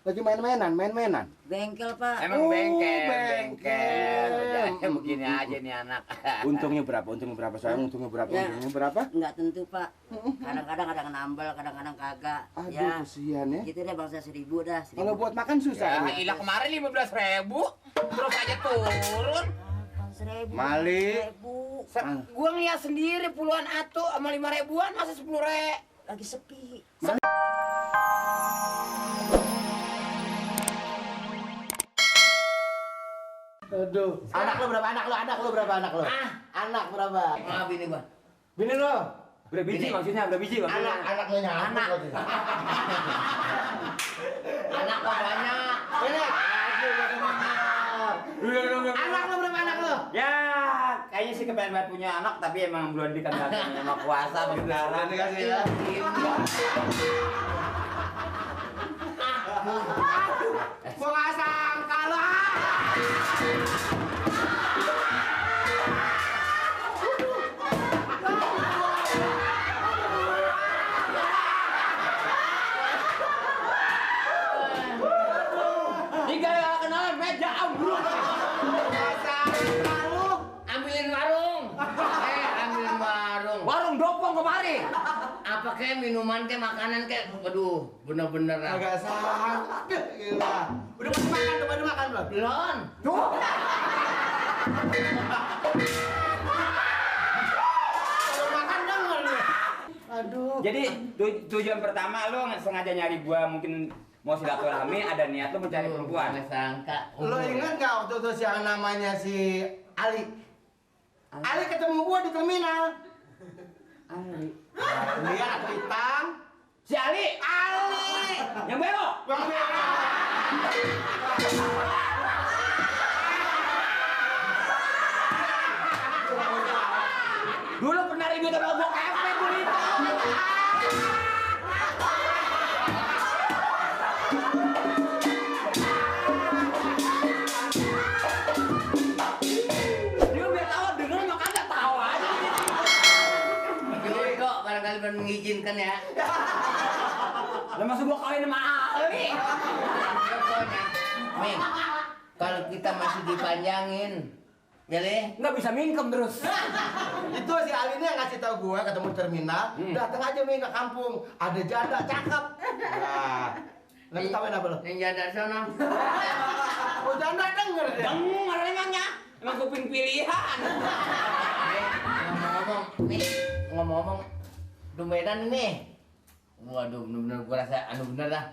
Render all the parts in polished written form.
Lagi main-mainan. Bengkel, Pak. Emang Oh, bengkel. bengkel. Ya, begini aja nih anak. Untungnya berapa? Sayang, untungnya berapa? Ya. Untungnya berapa? Nggak tentu, Pak. Kadang-kadang ada yang nambal, kadang-kadang kagak. Aduh, Ya, kasihan ya. gitu deh bangsa 1.000 dah. 1.000. Kalau buat makan susah. Ya, ini. ilah kemarin 15.000, terus aja turun. 1.000. Mali. 1.000. Gua ngeliat sendiri puluhan atu sama 5.000-an masa 10.000. Lagi sepi. Aduh. Anak lo berapa? Anak lo? Anak berapa? Maaf ini, Bang. Bini lo? Berapa biji maksudnya? Anak lo nya. Anak. Anak Pak banyak. Ini. Anak lo berapa anak lo? Ya, kayaknya sih kepengen banget punya anak, tapi emang belum dikendalikan sama kuasa beneran. Dikasih ya. Mau nggak sangka lo. Tiga kenalan meja ambruk. Ambilin warung. Ambilin warung. Warung dopong kemari. Apa kayak minuman kayak makanan kayak waduh, bener-bener ah. Agak sangka. Gila. Udah makan belum? Belum. Tuh. Kalau makan denger nih. Aduh. Jadi tujuan pertama lo sengaja nyari gua mungkin mau silaturahmi, ada niat lo mencari perempuan. Nggak sangka. Lo ingat nggak waktu itu yang namanya si Ali? Ali ketemu gua di terminal. Ali. Lihat atau hitam? Si Ali. Ali. Yang belok. Bang merah. Dulu pernah ribut sama gua kepe gulito. Dia biar tahu denger mah kagak tahu aja. Jadi kok barangkali belum mengizinkan ya. Lah masa gua kawin sama Ali. Pokoknya, Ming, kalau kita masih dipanjangin, ya Le? Nggak bisa mingkem terus. Itu si Ali ini yang ngasih tahu gua ketemu di terminal. Datang aja Ming ke kampung. Ada janda cakep. Nah, lo ketawain apa lo? Yang janda sono. Oh janda denger deh. Denger emangnya. Emang kuping pilihan. Ngomong-ngomong, nih, ngomong-ngomong, domedan ini. Waduh, bener-bener gua rasa anu bener dah.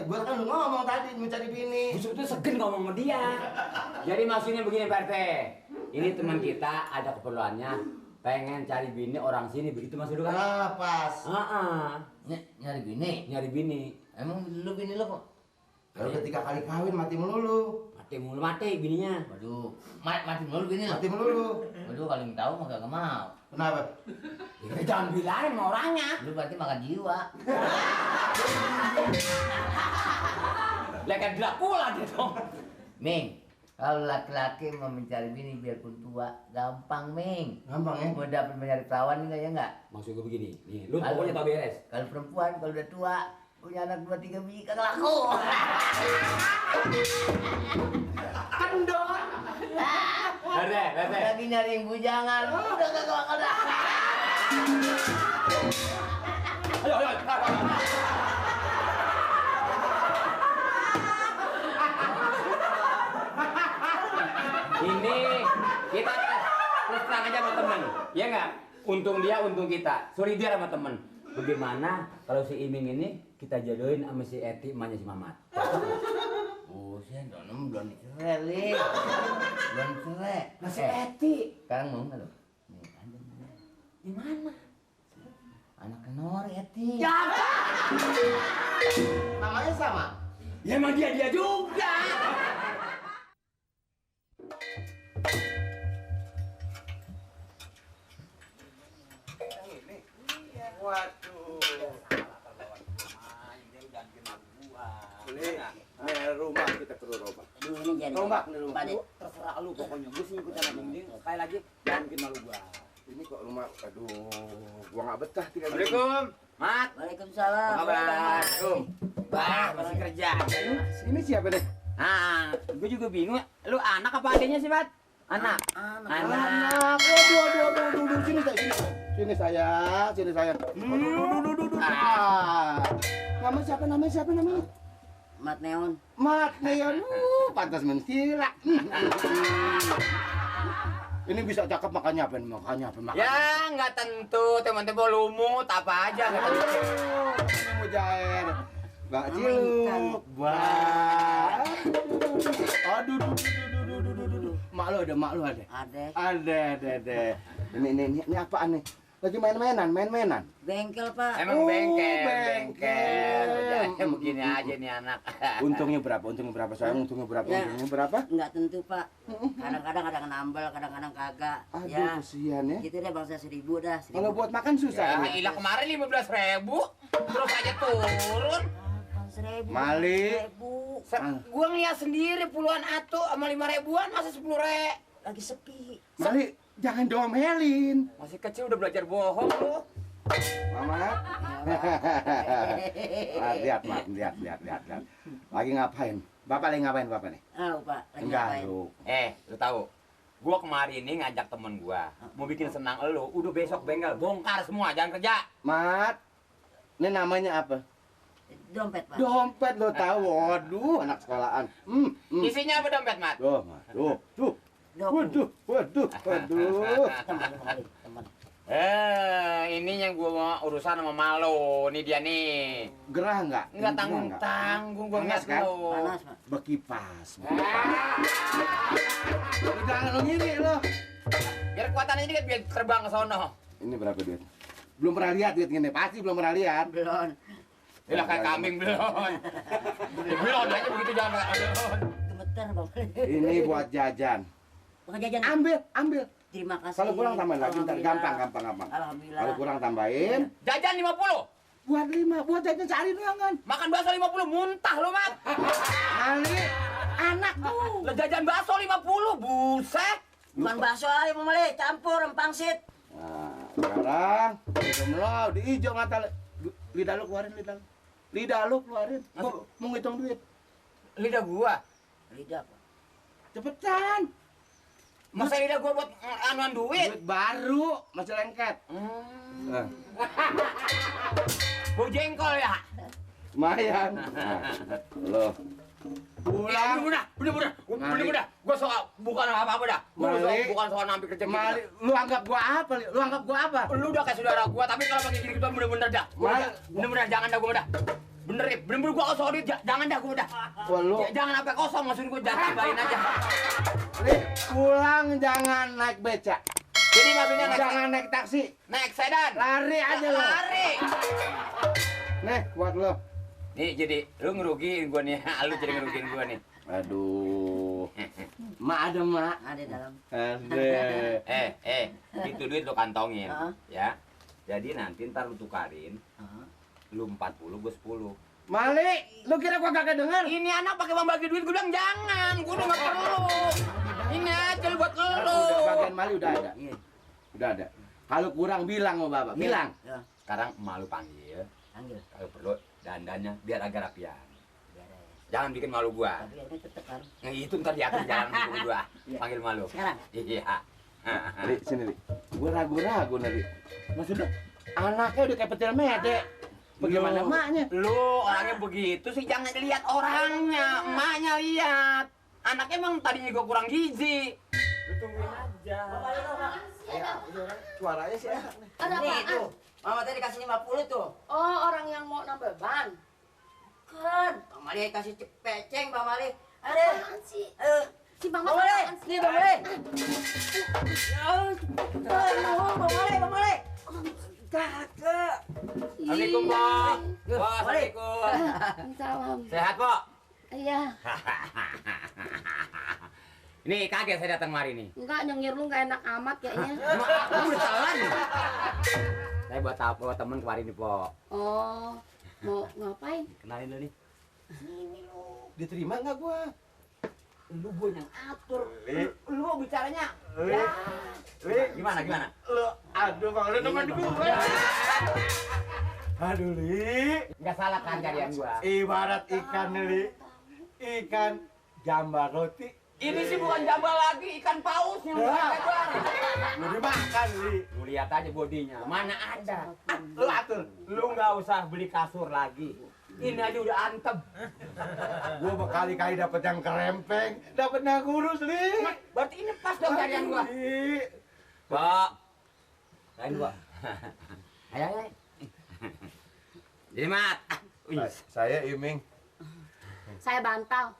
Gua kan lu ngomong tadi mencari bini. Gue sebetulnya segen ngomong sama dia. Jadi maksudnya begini Pak RT. Ini teman kita ada keperluannya. Pengen cari bini orang sini, begitu Mas Udu kan? Ah, pas. Nyari bini. Nyari bini. Emang lu bini lu kok? Kalau udah 3 kali kawin mati melulu. Mati bininya. Waduh, mati mulu bini lu. Mati melulu. Waduh, kalau yang tahu mah gak mau. Kenapa? Ya, jangan bilangin sama orangnya. Lu berarti makan jiwa. Lekat Dracula dia dong. Ming, kalau laki-laki mau mencari bini biarpun tua, gampang Ming. Gampang ya? Mau dapat mencari perawan enggak ya enggak? Maksud gue begini, nih, lu Kalau- pokoknya tau beres. Kalau perempuan kalau udah tua punya anak 2-3 biji kagak laku. Kendor. RT. Lagi nyari yang bujangan, udah kagak bakal dah. Ayo. Ini kita terus terang aja sama temen, ya nggak? Untung dia, untung kita. Solidar sama temen. Bagaimana kalau si Iming ini kita jodohin sama si Eti, emaknya si Mamat? Buset, belum dicerai, Li. Belum cerai. Masih Eti. Sekarang mau nggak lo? Nih, ada mana? Di mana? Anak kenor, Eti. Ya, Namanya sama. ya emang dia juga. Waduh. Ini rumah kita perlu rombak. Ini jadi Rombak nih rumah. Pak De. Terserah lu pokoknya, gue sih ikutan aja ini. Sekali lagi, jangan bikin malu gua. Ini kok rumah, aduh, gua nggak betah tinggal di sini. Assalamualaikum. Mat. Waalaikumsalam. Apa kabar? Bah, masih kerja. Ini siapa deh? Ah, gue juga bingung. Lu anak apa adanya sih, Mat? Anak. Anak. Waduh. Sini saya. Sini saya. Duh. Nama siapa namanya? Mat Neon. Mat Neon. Pantas mensilak. Ini bisa cakep makanya apa? Ya, nggak tentu. Teman-teman lumut apa aja nggak tentu. Ini mujair. Mbak Ciluk. Wah. Aduh. Mak lu ada. Ada. Ini apaan nih? Lagi mainan. Bengkel, Pak. Emang Oh, bengkel. bengkel. Kerjanya begini aja nih anak. Untungnya berapa sayang? Untungnya berapa? Enggak tentu, Pak. Kadang-kadang ada yang nambal, kadang-kadang kagak. Aduh, Ya. kasihan ya. Gitu deh bangsa 1000 dah. 1000. Kalau buat makan susah. Ya, ilah kemarin 15.000, terus aja turun. 1.000. Mali. 1.000. Gua ngeliat sendiri puluhan atu sama 5.000-an masa 10.000. Lagi sepi. Mali, jangan domelin. Masih kecil udah belajar bohong lu. Mama. Lihat. Lagi ngapain? Bapak lagi ngapain Bapak nih? Pak. Lagi Enggak, ngapain? lu. Lu tahu? Gua kemarin ini ngajak temen gua mau bikin senang elu, udah besok bengkel bongkar semua, jangan kerja. Mat. Ini namanya apa? Dompet, Pak. Dompet lo tahu. Waduh, anak sekolahan. Isinya apa dompet, Mat? Tuh. Waduh. Teman. Ini yang gua mau urusan sama Malo, ini dia nih. Gerah enggak? Enggak tanggung-tanggung gua Panas, ngeliat kan? lu. Panas, Pak. Bekipas. Jangan lo ngiri lo. Biar kekuatannya dikit biar terbang ke sono. Ini berapa duit? Belum pernah lihat duit gini, pasti belum pernah lihat. Belum. Ilah kayak kambing belon. Belon aja begitu jangan pakai belon. Gemeter, Bang. Ini buat jajan. Bukan jajan. Ambil. Terima kasih. Kalau kurang tambahin lagi, ntar Alhamdulillah. gampang. Alhamdulillah. Kalau kurang tambahin. Jajan 50. Buat jajan sehari doang kan. Makan bakso 50 muntah lo, Mat. Kali anak tuh. Lah jajan bakso 50, buset. Bukan bakso aja, Bang Mali. Campur pangsit. Nah, sekarang belum lo di hijau mata lidah lu keluarin. Mau ngitung duit. Lidah gua. Lidah, Pak. Cepetan. Masa lidah gua buat anuan duit? Duit baru masih lengket. Nah, Bau jengkol ya? lumayan. Lo pulang. Bener. Gua soal bukan apa-apa dah. Gua Malik. bukan soal nampir kerja Mali, gitu. lu anggap gua apa? Lu udah kayak saudara gua, tapi kalau pakai gini-gituan bener-bener dah. Malik. Bener-bener jangan dah gua dah. Bener gua soal duit, jangan dah gua dah. Wah, lu. Ya, jangan sampai kosong, maksud gua jangan tambahin aja. Nih, pulang jangan naik beca. Jadi maksudnya Jangan naik taksi. naik sedan. Lari aja lo. Lari. Nih, buat lo. Nih jadi lu ngerugiin gua nih, lu jadi ngerugiin gua nih. Aduh. Mak ada, Mak. Ada dalam. Ada. Itu duit lu kantongin, Heeh. ya. Jadi nanti ntar lu tukarin, lu 40, gua 10. Mali, lu kira gua kagak denger? Ini anak pakai uang bagi duit, gua bilang jangan, gua udah nggak perlu. Ini aja lu buat lu. Udah bagian Mali udah ada. Iya. Udah ada. Kalau kurang bilang sama Bapak, bilang. Ya, Sekarang malu panggil, panggil. kalau perlu dandannya biar agak rapian. Biar aja. Jangan bikin malu gua. Tapi ini tetep kan. Yang itu ntar diatur jalan sama gua. Iya. Panggil malu. Sekarang. Iya. Li, sini, Li. Gua ragu-ragu nih, Li. Maksudnya anaknya udah kayak petil mede. Bagaimana Lu- emaknya? Lu orangnya begitu sih, jangan lihat orangnya, emaknya lihat. Anaknya emang tadinya gua kurang gizi. Lu tungguin aja. Suaranya sih enak nih. Ada Nih apaan? tuh. Mama tadi kasih 50 tuh. Oh, orang yang mau nambah ban. Kan. Bang Mali kasih peceng, Bang Mali. Ada. Apaan sih? Si Bang Bang Mali. apaan sih? Nih, Bang Mali. Bang Mali. Kakak. Assalamualaikum, Pak. Yuk, Bos, balik. Assalamualaikum. Salam. Sehat, Pak? Iya. Ini kaget saya datang kemari nih. Enggak, nyengir lu enggak enak amat kayaknya. Lu udah telan. Saya bawa temen kemarin nih, Pak. Oh, mau ngapain? Kenalin lu nih. Diterima nggak gua? Lu gua yang atur. Li. Lu bicaranya. Li. Ya. Li. Gimana? Lu, aduh, Bang, lu teman gua. Aduh, Li. Nggak salah kan carian gua. Ibarat ikan, Li. Ikan jambal roti. Ini sih bukan jambal lagi, ikan paus yang lebar. Lu dimakan, Li. Lu lihat aja bodinya, mana ada. Lu atur. Lu nggak usah beli kasur lagi. Ini aja udah antem. Gua berkali-kali dapet yang kerempeng, dapet yang kurus, Li. Berarti ini pas dong carian gua. Li. Pak. Lain gua. Ayo, ayo. Jadi mat. Saya Iming. Saya bantal.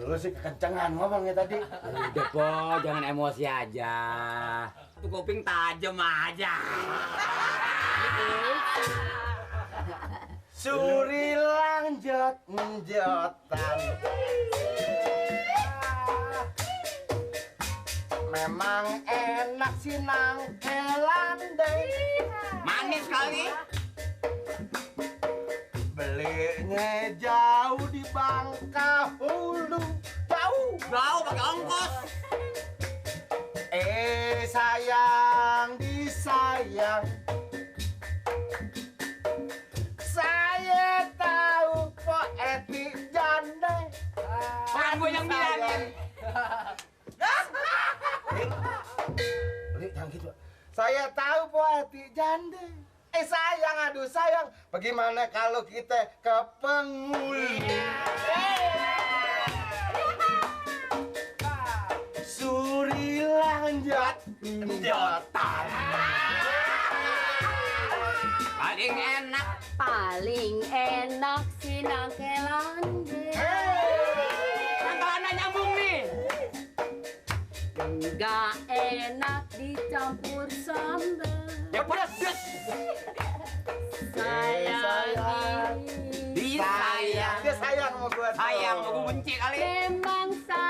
Lu sih kekencengan ngomongnya tadi. Udah po, jangan emosi aja. Tuh kuping tajam aja. Surilang jot-jotan. Memang enak sih nangkelan deh. Manis kali. Belinya jauh di Bangkahulu. Jauh. Jauh pakai ongkos. Sayang disayang. Saya tahu poetik janda. Bukan gue yang bilangin. Li, jangan gitu. Saya tahu poetik janda. Sayang, aduh sayang. Bagaimana kalau kita ke Penguli? Surilang jot-jotan. Paling enak. Paling enak si nangkelan deh. Nangkalannya nyambung nih. Enggak enak dicampur sambal. Ya pedes. Sayang. Disayang. Dia sayang sama gua. tuh. Sayang, gue benci kali. Memang sayang.